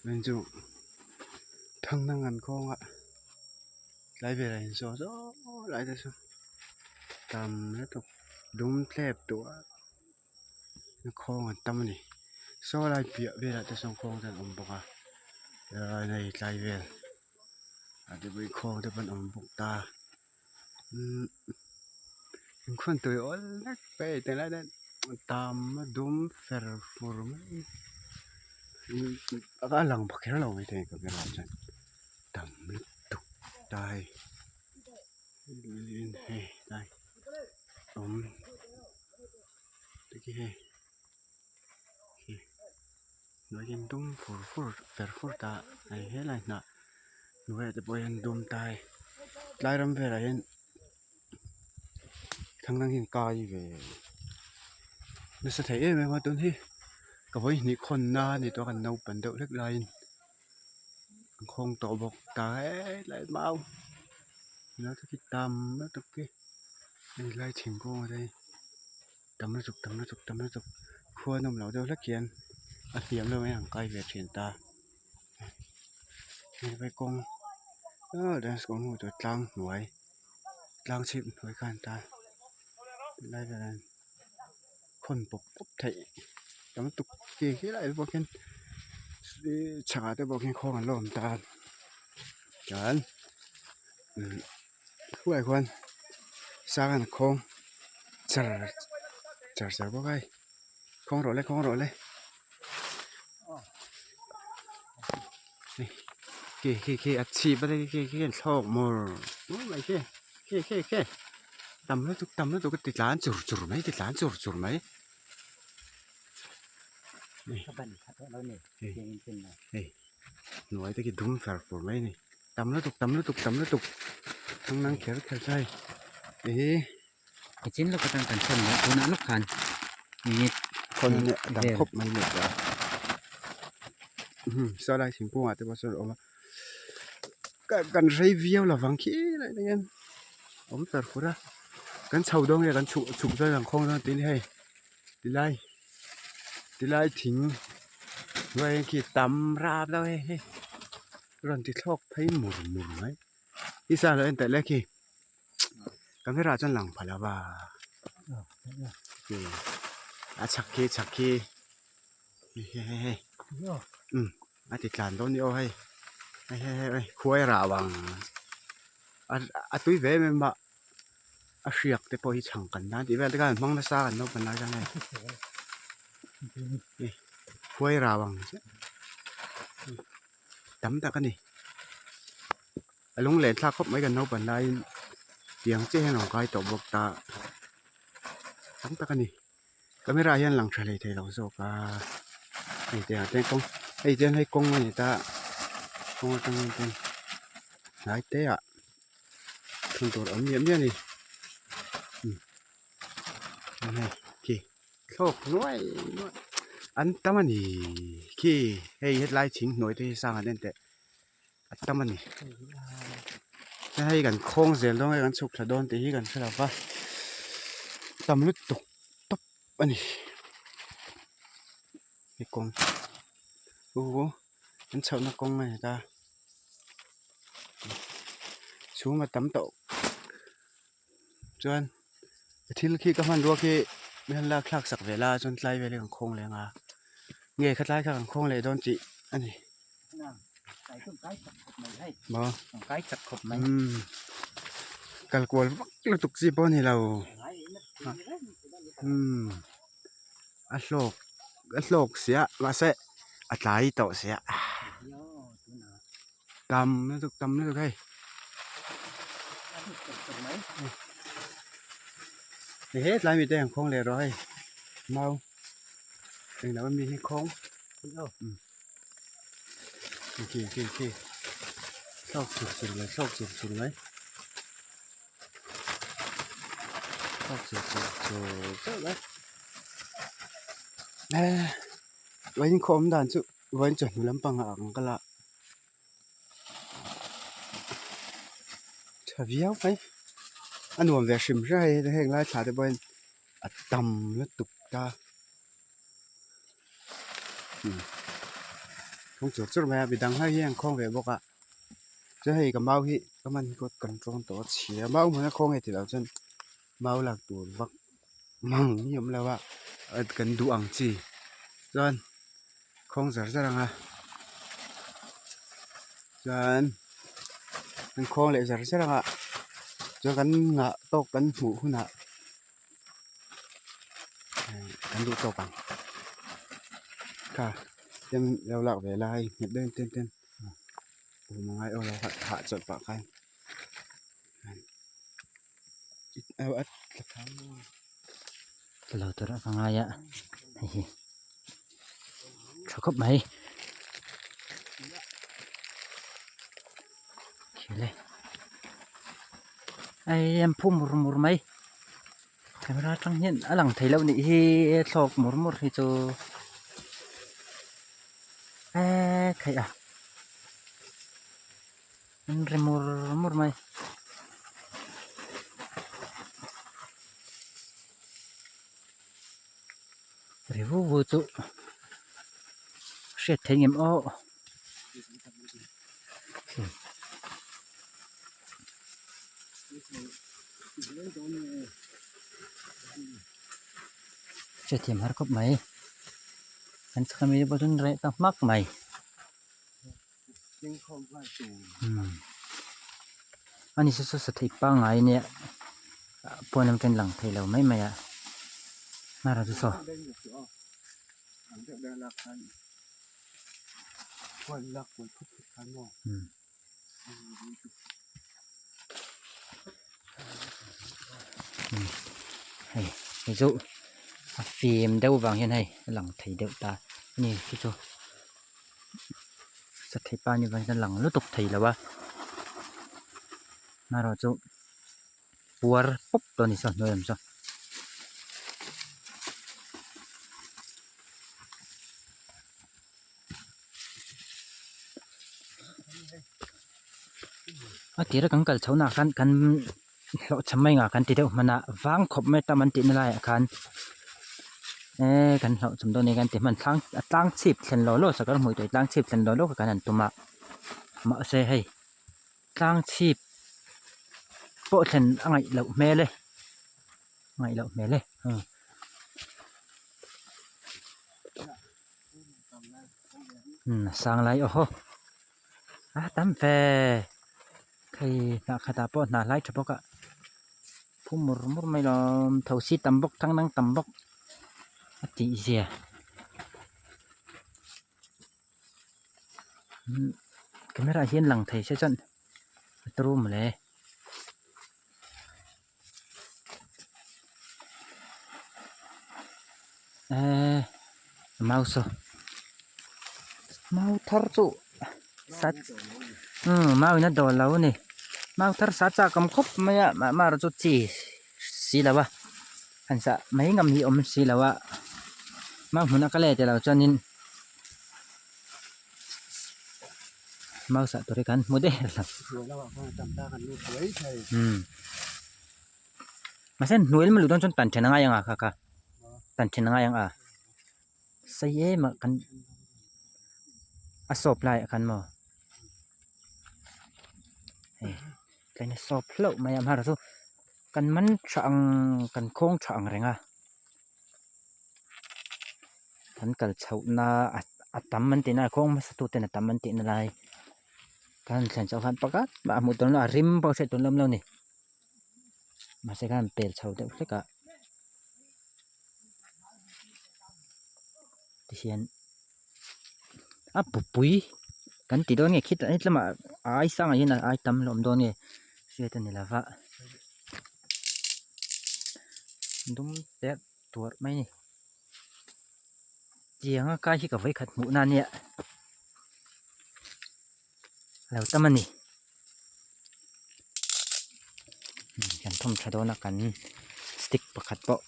Chuan chu thangna ngan khawng a tlai velah in saw saw lai te chu tam lutuk dum tlep tawh a khawng an tam a ni saw lai piah velah te sawn khawng te an awm bawk a hei tlai vel ah te pawh hi khawng te pawh an awm bawk ta umm inkhawm tui awl vek mai tilai te tam a dum fer fur mai a lang pha kher lo maithei camera ah chuan tam lutuk ta hei hei tlai awm te khi hei hnuai hian dum fur fur fer fur ta hei helai hnah hnuaiah te pawh hian dum ta hei tlai ram velah hian thlang dang hian kai ve nasa thei em em a tun hi ka vawi hnih khawn na a ni tawh a kan naupan deuh hlek laiin an khawng tawh bawk ta hetlai mau helai te khi tam lutuk khi helai thingkung te hi tam lutuk tam lutuk tam lutuk khua nawm loh deuh hlek hian a hniam deuh mai ang kai ve thin ta hei kawng tlang hnuai tlang chhip hnuai khan ta tilai velah hian khawn pawp pawp theih tam lutuk khi helaiah te pawh khian chhakah te pawh khian khawng an la awm ta chuan khuaiah khuan sang an khawng char char char bawk a hei khawng rawh le khawng rawh le khi khi khi a chhip a khi khi an thlawk mur mur mai khi khi khi khi tam lutuk tam lutuk a ti tlan chur chur mai ti tlan chur chur mai hei hnuai te khi dum fer fur mai a ni. Tam lutuk tam lutuk tam lutuk thang nang kher kher chu hei ih Ka chin lawk atang kan chhan leh tunah lawk khan minute khawn a nia dang khawp mai leh ta saw lai thingkung ah te pawh sawn a awm a ka kan rei viau lovang khi lai te hian awm fer fur a kan chho dawn nge kan chhuk chhuk dawn ang khawng dawn tih hi hei tilai tilai thing hnuai khi tam rap lo hei hei. Rawn ti thlawk phei mur mur mai i sa lo en teh le khi camera chuan lang pha lo va a chhak khi chhak khi hei hei hei um a ti tlan dawn ni aw hei hei hei hei khuai rah vang a tui ve em em a a hriak te pawh hi chhang kan nan tih vel te khan an hmang nasa kan naupang lai khan hei khuai rah vang chiah. Tam tak a ni a lung leh thlak khawp mai kan naupan laiin tiang chiah hian a rawn kai tawh bawk ta tam tak a ni camera hian lang tha hlei thei lo zawk a hei te ah te kawng hei te hei kawng a ni ta kawng atang hian ten hnai te ah thun tur a awm miah miah a ni hei khi. Thlawk nuai nuai an tam a ni khi hei hetlai thing hnuai te hi sang an en teh a tam a ni hei kan khawng zel dawn nge kan chhuk thla dawn tih hi kan hre lo va tam lutuk tawp a ni hei kawng u an chhohna kawng a ni ta chhung a tam tawh chuan thil khi ka hmanrua khi min han lak thlak sak ve la chuan tlai vel hi kan khawng leh ang a nge khatlai kha kan khawng leh dawn tih a ni maw umm kal kual vak lutuk chi pawh a ni lo umm a hlawk a hlawk sia mahse a tlai tawh sia tam lutuk tam lutuk hei he tlai mite an khawng leh rawh hei mau englo ami hi khawng khi khi khi thlawk chur chur mai thlawk chur chur mai thlawk chur chur chur chur mai vawiin khawm dan chu vawiin chawhnu lampang ah ang ka la. Tha viau mai a nuam ve hrim hrim a hei heng lai thla te pawh hian a tam lutuk ta. Khawng chur chur mai a midang ho hi an khawng ve bawk a chuan hei ka mau hi ka man hi kawt kan tawn tawh a chhia a mau hmuna khawng nge tih loh chuan mau lak tur vak mang hi a awm lo a kan duh ang chi chuan khawng zar zar ang a chuan an khawng leh zar zar ang a chuan kan ngah tawk kan hmuh hunah kan duh tawk ang kha tem lo lak ve lai nghet deuhin tem ten awm a ngai aw lo hahchawlh pah khan Lo tur a ka ngai a hei hi tha khawp mai khile ai an phu mur mur mai camera atang hian a lang thei loh nih hi thlawk mur mur hi chu eee theih a. An ri mur mur mai. Ri vu vu chu hriat theih ngem aw. Hriatthiam har khawp mai. An chhak ami te pawh chu an reh ta hmak mai. Ani saw saw sathei pangngai ania pawn lam ten lang thei lo mai mai a hnar chu saw. Hei hei chu a fim deuh vang hian hei a lang thei deuh ta ani khi chu. Sathei pa ni vang hian a lang lutuk thei lo a amaherawh chu puar pawp tawh a ni saw hnuai lam saw. A tira kan kal chhohna ah khan kan hlawhchham mai ngah kan ti deuh hman a vang khawp mai tam an tihna laiah khan eee kan hlawhchham dawn a ni kan ti hman thlang a tlang chhip thlen law law sakawr hmui tawih tlang chhip thlen law law kha kan han tum a mahse hei tlang chhip pawh thlen a ngaih loh hmel e a ngaih loh hmel e. Sang lai aw haw a tam ve hei hnah khatah pawh hnah hlai tha bawk a phu mur mur mai lawm thosi tam bawk thang dang tam bawk a tih zia camera ah hian lang thei se chuan a turu mawle. Eee mau saw mau thar chu sat umm mau in a dawl lo a ni mau thar sa chak awm khawp mai a mah mah erawh chu chi si lo a han sah mai ngam hi awm si lo a mau hmun a ka let elo chuanin mau sah tur hi kan hmu der lo umm. Mahse hnuai lam a luh dawn chuan tan then a ngai ang a kha kha tan then a ngai ang a sei em a kan a sawp lai ah khan maw hei tlai in a sawp hlauh mai a amaherawhchu kan man tha ang kan khawng tha ang reng a kan kal chhoh na a tam an tih na a khawng hmasa tu ten a tam an tih na lai kan thlen chhoh khan pakhat mah a hmuh tur a rim pawh hriat tur an awm lo a ni. Mahse khan pel chho deuh hlek a tihian a bupui kan ti dawn nge khitah hetlamah a ai sangah hian a ai tam hlawm dawn nge hriat a ni lova dum terh tuarh mai a ni tianga kai hi ka vawikhat hmuh na ania a lo tam a ni. Kan thawm tha dawn a kan stick pakhat pawh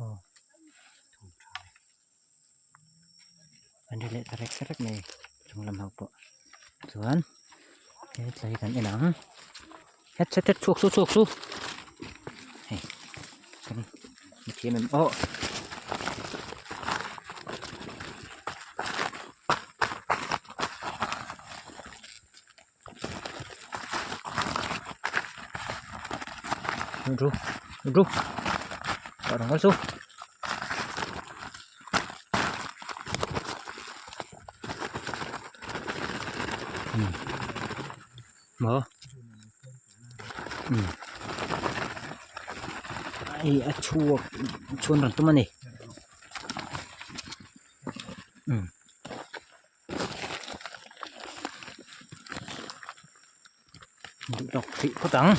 aw an ri leh ta rek rek mai chung lam ho pawh chuan. He tlai kan en ang het het het chhuak su chhuak su hei kan hmu thiam em aw. Ru ru rawng chu. Maw hei a chhuak chhuan rawn tum a ni duh tawk hrih phawt ang.